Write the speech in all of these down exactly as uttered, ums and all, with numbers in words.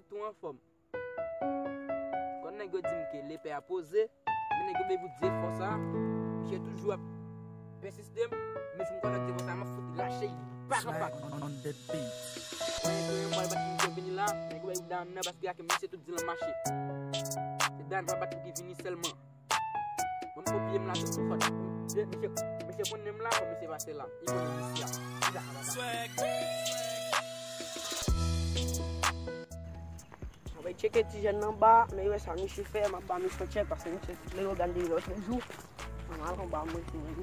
Tou anfòm. Kon nèg yo di m ke lepè a poze, men nèg yo bezwen di efò sa, misye toujou ap pèsiste m, men si m konn ak efò sa, m ap fout rache l pak an pak. Mwen, mwen, mwen, bat misye vini la, nèg yo bay dan nan, paske ak misye tout di l ap mache. Se dan nan bat pou ki vini sèlman. Mwen m kopye m la tout sou fòt. Misye, misye, misye konnen m la, fò misye pase la. Li konnen misye a. Li la, la, la. Mwen bay tcheke ti jèn nan ba, men yo wè sa misye fè, m ap ba misye tchèk, paske misye tout leyogan de lòt jou. Mwen al anba, mwen, mwen.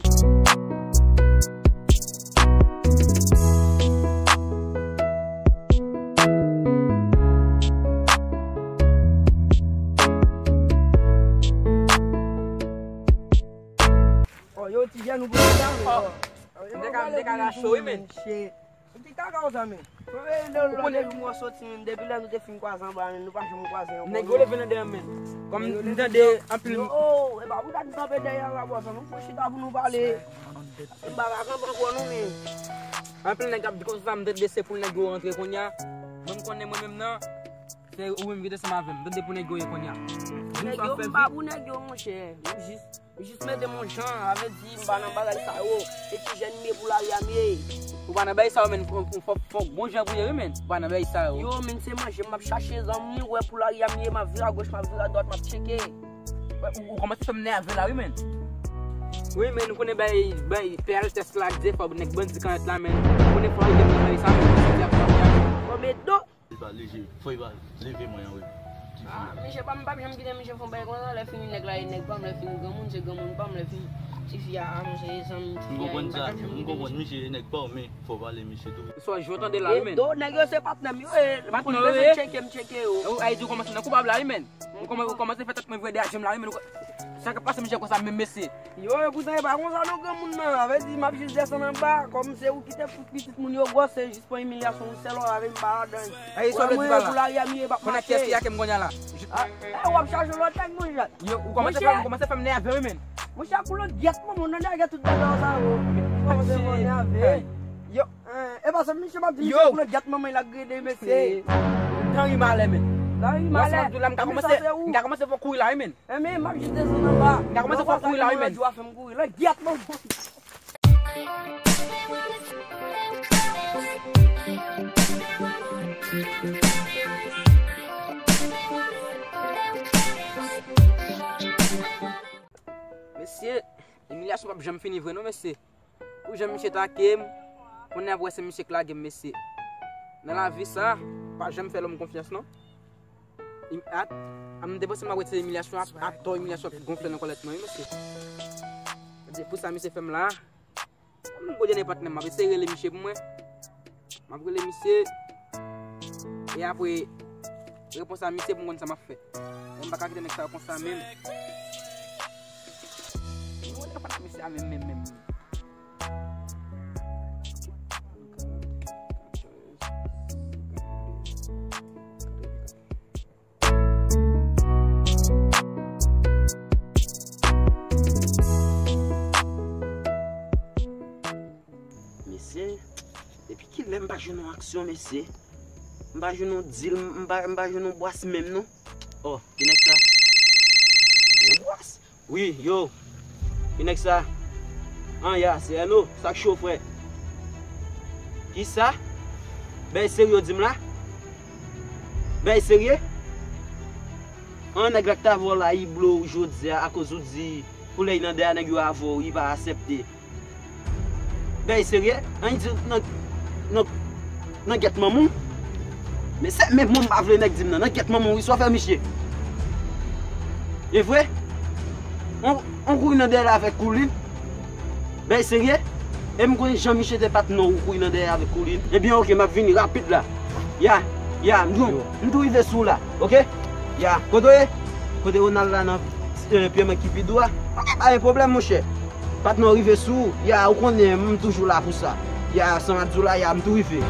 Oh, yo, ti jèn, ou pou la, men. Oh. M te ka, m te ka la cho, wi, men. Shit. Ou ti kaka ou sa, men. Ou konnen lè nou soti, men, depi lè nou te fin kwaze anba, men, nou pa janm kwaze ankò. Nèg yo leve nan dèyè m, men. Kòm m tande anpil. Yo, e pa pou dat nou kanpe dèyè la, bòs, nou fò chita pou nou pale. M pa ka kanpe ankò, non, men. Anpil nèg ap di konsa, m tande se pou nèg yo rantre kounye a. Mwen, m konnen mwen menm nan. Se ou menm ki te ansanm avè m. Tande pou nèg yo ye kounye a. Nèg yo, m pa pou nèg yo, monchè. M jis, m jis mete m yon jan, sa vle di m pa nan bagay sa yo. Se ti jèn m ye, pou lari a m ye. Ou pa nan bagay sa yo, men, fò, fò, fò bon jan pou ye, wi, men. Ou pa nan bagay sa yo. Yo, men, se manje m ap chache, zanmi, ou wè pou lari a m ye, m ap vire agoch, m ap vire adwat, m ap tcheke. Ou, ou kòmanse fè m nève la, wi, men. Wi, men, nou konnen bay, bay, pè Altès la, ak Zefò, nèg bandi kanèt la, men. Ou konnen fò al gen bagay sa, men. Bon, men, do. Li pa leve, fò li pa leve mwen an, wi. Ah, misye pa, m p ap janm kite misye fè yon bagay konsa, lè fini nèg la e nèg pa m, lè fini granmoun se granmoun pa m, lè fini tifi a, a, misye e zanmi tifi a, m pa janm kite misye. M konprann, misye e nèg pa w, men fò w pale misye tou. Sa w jwe tande la, wi, men. E do, nèg yo se patnè m yo ye, m konn bezwen tcheke, m tcheke yo. Ou, ay di w kòmanse nan koupab la, wi, men. Ou kòman-, ou kòmanse fè tèt mwen vre dèyè je m la, wi, men. Sa k ap pase misye konsa menm, mesye? Yo, e poutan e pa konsa non, granmoun nan. Sa vle di, m ap jis desann anba. Kòm se ou ki te fout pitit moun yo gwòs, se jis pran imilyasyon ou sèl, w ap avè m pa ladan. Ay, sa w vle di pa la? Pou lari a m ye, m ap mache. Konn ak kiyès ki ake m kounye a la? Ah, eh, w ap chache lòt nèg, monchè. Yo, ou kòmanse fè m, ou kòmanse fè m nève, wi, men. Monchè, koulè gyèt manman w nan dèyè tout bagay sa yo. Ou kòmanse fè m nève. Yo, eh, e pa sa, misye m ap di, misye koulè gyèt manman l ak grede, mesye. M t anri malè, men. L anri malè. Wè sa m di w la, m ka kòmanse, m ka kòmanse fè w kouri la, wi, men. Enben, m ap jis desann anba. M ka kòmanse fè w kouri la, wi, men. Lè w fè m kouri la, gyèt manman. Mesye, imilyasyon p ap janm fini vre non, mesye. Pou jan misye take m, kounye a pou wè se misye k lage m, mesye. Nan lavi sa, pa janm fè lòm konfyans non. Im-, at-, a, m te panse m ap retire imilyasyon, a, atò imilyasyon ap gonfle nan kòlèt mwen, wi, mesye. Se pou sa misye fè m la. M gwo djene patnè m, m ap eseye rele misye pou mwen. M ap rele misye. E apre, repons a misye pou m konn sa m ap fè. Men m pa ka kite nèg sa yo konsa menm. M wè nèg pa nan misye a menm, menm, menm. Mesye, depi kilè m pa jwenn yon aksyon, mesye? M pa jwenn yon dil, m pa, m pa jwenn yon bwas menm, non. Oh, ki nèg sa? Yon bwas? Wi, yo. Ki nèg sa? An, ya, se Èno. Sa k cho, frè? Kisa? Bèy serye w di m la? Bèy serye? An, nèg la k t avè w la, li blow jodi a, akoz ou di, pou lè li nan dèyè nèg yo avè w, li pa aksepte. Bèy serye? An, li di nan, nan, nan gyèt manman w. Men se menm mwen m pa vle nèg di m nan. Nan gyèt manman w, wi, sa w fè misye? E vre? On, on kouri nan dèyè l avèk koulin. Bèy serye? E m konnen jan misye te patnè w, ou kouri nan dèyè avèk koulin. Ebyen, oke, m ap vini rapid la. Ya, ya, m tou, m tou rive sou w la, oke? Ya, kote w ye? Kote Ronald la nan, eh, pye mwen ki pi dou a? Oke, pa gen pwoblèm, monchè. Patnè w rive sou ou. Ya, ou konnen, m toujou la pou sa. Ya, sa m ap di w la, ya, m tou rive.